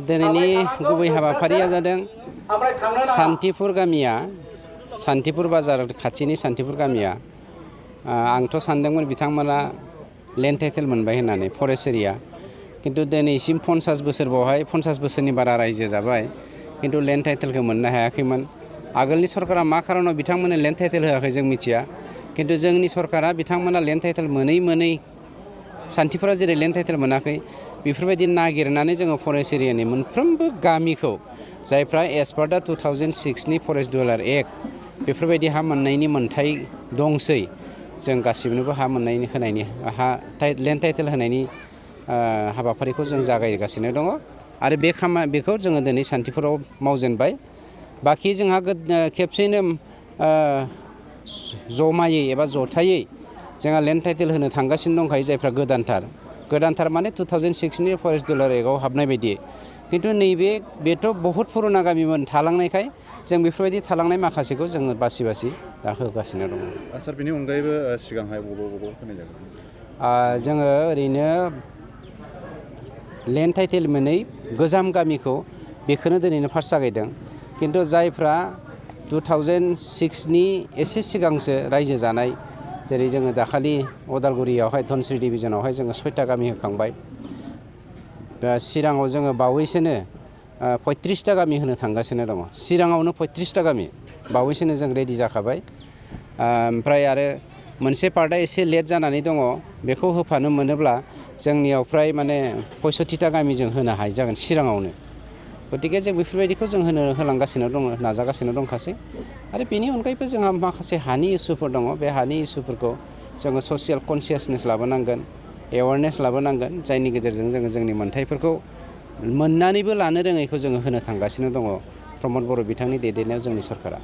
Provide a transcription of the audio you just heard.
दिनैनि गुबै हाबाफारिया जादों सान्तिपुर गामिया सान्तिपुर बाजार खाथिनि सान्तिपुर गामिया आंथ' सानदोंमोन बिथांमोना लेन्ड टाइटेल मोनबाय होननानै फरेस्ट एरिया किन्तु दिनैसिम 50 बोसोर बावहाय 50 बोसोरनि बारा रायजो जाबाय किन्तु लेन्ड टाइटेलखौ मोननो हायाखैमोन। आगोलनि सरकारा मा खारनाव बिथांमोननो लेन्ड टाइटेल होआखै जों मिथिया किन्तु जोंनि सरकारा बिथांमोना लेन्ड टाइटेल मोनै सान्तिपुरा जेरै लेन्ड टाइटेल मोनाखै बेफोरबायदि नागिरनानै जोङो फरेस्ट एरियानि मोनफ्रोमबो गामिखौ जायफ्रा एस पार दा 2006नि फरेस्ट डिवेलपमेन्ट एक्ट बेफोरबायदि हा मोननायनि मोन्थाय दंसै जों गासिबनोबो हा मोननायनि होनायनि लेन्ड टाइटेल होनायनि हाबाफारिखौ जों जागायगासिनो दङ आरो बेखौ जोङो दिनै सान्तिपुराव मावजेनबाय। बाखि जोंहा खेबसेयैनो जमायै एबा जथायै जोंहा लेन्ड टाइटेल होनो थांगासिनो दंखायो जायफ्रा गोदानथार माने 2006नि फरेस्ट डिवेलपमेन्ट एक्टआव हाबनाय बायदि किन्तु बेथ' बहुत पुरुना गामिमोन थालांनायखाय जों बेफोरबायदि थालांनाय माखासेखौ जोङो बासि दा होगासिनो दङ। सार बेनि अनगायैबो सिगांहाय बबाव होनाय जागोन? जोङो ओरैनो लेन्ड टाइटेल मोनै गोजाम गामिखौ बेखौनो दिनैनो फार्स्ट जागायदों किन्तु जायफ्रा 2006नि एसे सिगांसो रायजो जानाय जेरै जोङो दाखालि अदालगुरियावहाय धनस्रि डिभिजनावहाय जोङो 6टा गामि होखांबाय। चिराङाव जोङो बावैसोनो 35टा गामि होनो थांगासिनो दङ। चिराङावनो 35टा गामि बावैसोनो जों रेडि जाखाबाय। ओमफ्राय आरो मोनसे पार्टआ एसे लेट जानानै दङ बेखौ होफानो मोनोब्ला जोंनियाव फ्राय माने 65टा गामि जों होनो हायो जागोन चिराङावनो। गतिके जों बेफोरबायदिखौ जों होलांगासिनो दङ नाजागासिनो दंखासै आरो बेनि अनगायैबो जोंहा माखासे हानि इसुफोर दङ बे हानि इसुफोरखौ जोङो ससियेल कनसियासनेस लाबोनांगोन एवारनेस लाबोनांगोन जायनि गेजेरजों जोङो जोंनि मोन्थायफोरखौ मोननानैबो लानो रोङैखौ जोङो होनो थांगासिनो दङ प्रमद बर' बिथांनि दैदेननायाव जोंनि सरकारा।